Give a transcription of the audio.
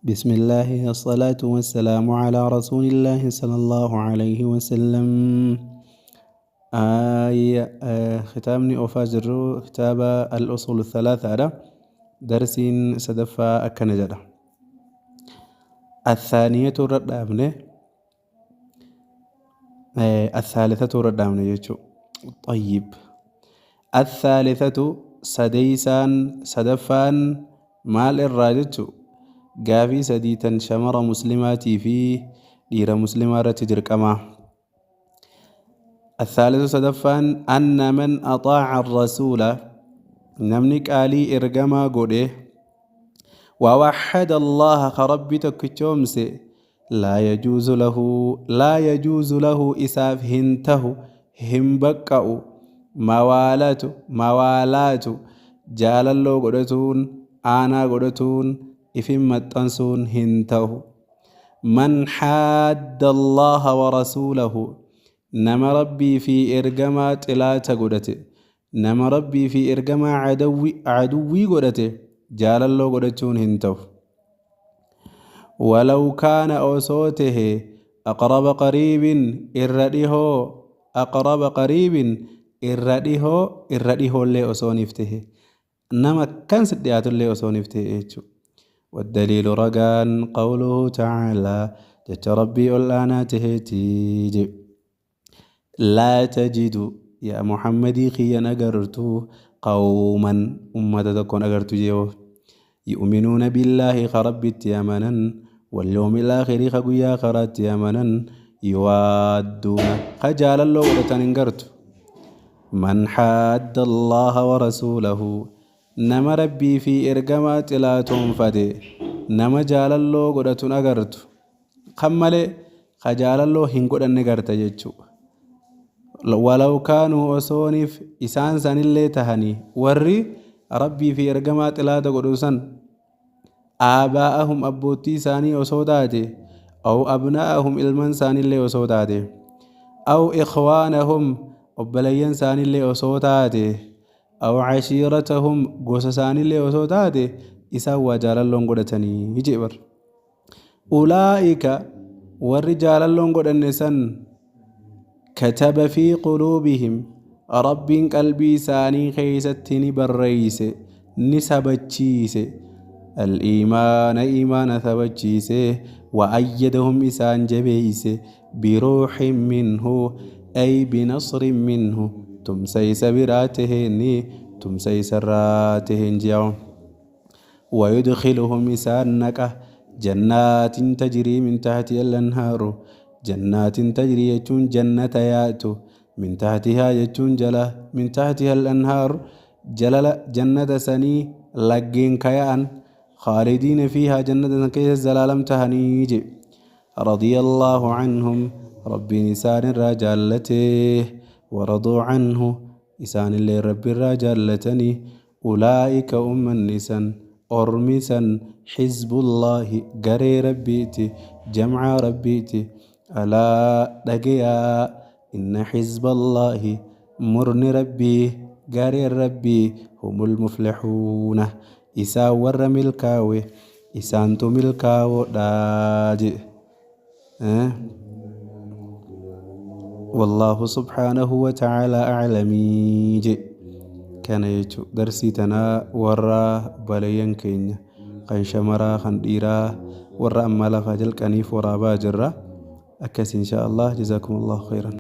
بسم الله الصلاة والسلام على رسول الله صلى الله عليه وسلم. آي kitaabni oofaa jirru kitaaba al-usul thalathaadha. Darsiin sadaffaa akkana jedha. Athaaniyatu irra dhaabne, athaalithatu irra dhaabne jechuudha. طيب. Athaalithatu, sadeeysaan, sadaffaan maal irraa jechu? Gaafii sadii tan shamara muslimaatii fi dhiira muslimaa irratti dirqamaa. Athaalithu, sadaffaan, anna man axaaca arrasuula, namni qaalii ergamaa godhe, wawaxada allaha, ka Rabbi tokkichoomse, laa yajuuzu lahu, laa yajuuzu lahu, isaaf hin tahu, hin baqqa'u, mawaalatu, mawaalaatu, jaalalloo godhatuun, aanaa godhatuun, ifin maxxansuun hin tahu, man xaadda allaha wa rasuulahu, nama Rabbii fi ergamaa xilaata godhate, nama Rabbii fi ergamaa aduwwii godhate jaalalloo godhachuun hin ta'u. Walaw kaana, osoo tahe, aqraba qariibin, irra dhihoo, aqraba qariibin, irra dhihoo, irra dhihoollee osooniif tahe, nama akkan si dhiyaatullee osooniif tahe jechuudha. والدليل, ragaan, قوله تعالى, jecha Rabbii ol aanaa taheetii jedhu. لا تجد, yaa Muhammadii kiyyan agartu, قوما, ummata tokkoon agartu jee, يؤمنون بالله, ka Rabbitti amanan, واليوم الآخر, ka guyyaa karaatti amanan, يوادون, ka jaalalloo godhatan hin gartu, من حاد الله ورسوله, nama Rabbii fi ergamaa xilaatoonfate, nama jaalalloo godhatun agartu. Kan malee ka jaalalloo hin godhanne garta jechuudha. ولو كانوا, osooniif isaan sanillee tahanii, warri Rabbii fi ergamaa xilaata godhu san, آباءهم, abbootii isaanii osoo taate, أو أبناءهم, ilman isaaniillee osoo taate, أو إخوانهم, obboleeyyan isaaniillee osoo taate, أو عشيرتهم, gosa isaaniillee osoo taate, isaan waa jaalalloon godhatanii jee bar. أولئك, warri jaalalloon godhanne san, كتب في قلوبهم, Rabbiin qalbii isaanii keeysatti ni barreeyse, ni sabachiise, الإيمان, iimaana sabachiise, وأيدهم, isaan jabeeyse, بروح منه, أي بنصر منه, tumsa isa biraa taheeni, tumsa isarraa taheen ji'a. ويدخلهم, isaan naqa, جنات تجري من تحتها الأنهار. جنات تجري jechuun jannata yaatu, من تحتها jechuun jala, من تحتها الأنهار, jalala jannata sanii laggeen kaya'an, خالدين فيها, jannata san keessa zalaalam tahanii je. رضي الله عنهم, Rabbiin isaan irraa jaallatee, ورضوا عنه, isaan illee Rabbi irraa jaallatanii. أولئك, ummanni san, ormi san, حزب الله, garee Rabbiiti, jamcaa Rabbiiti. ألا, dhagayaa, إن حزب الله, murni Rabbii, gareen Rabbii, هم المفلحون, isaan warra milkaawe, isaantu milkaawodha jedhe. والله سبحانه وتعالى أعلم je. Kana jechuun darsii tanaa warra obboleeyyan keenya kan shamaraa, kan dhiiraa, warra ammaa lafaa jalqaniif waraabaa jirra. Akkas, insha Allah. جزاكم الله خيرا.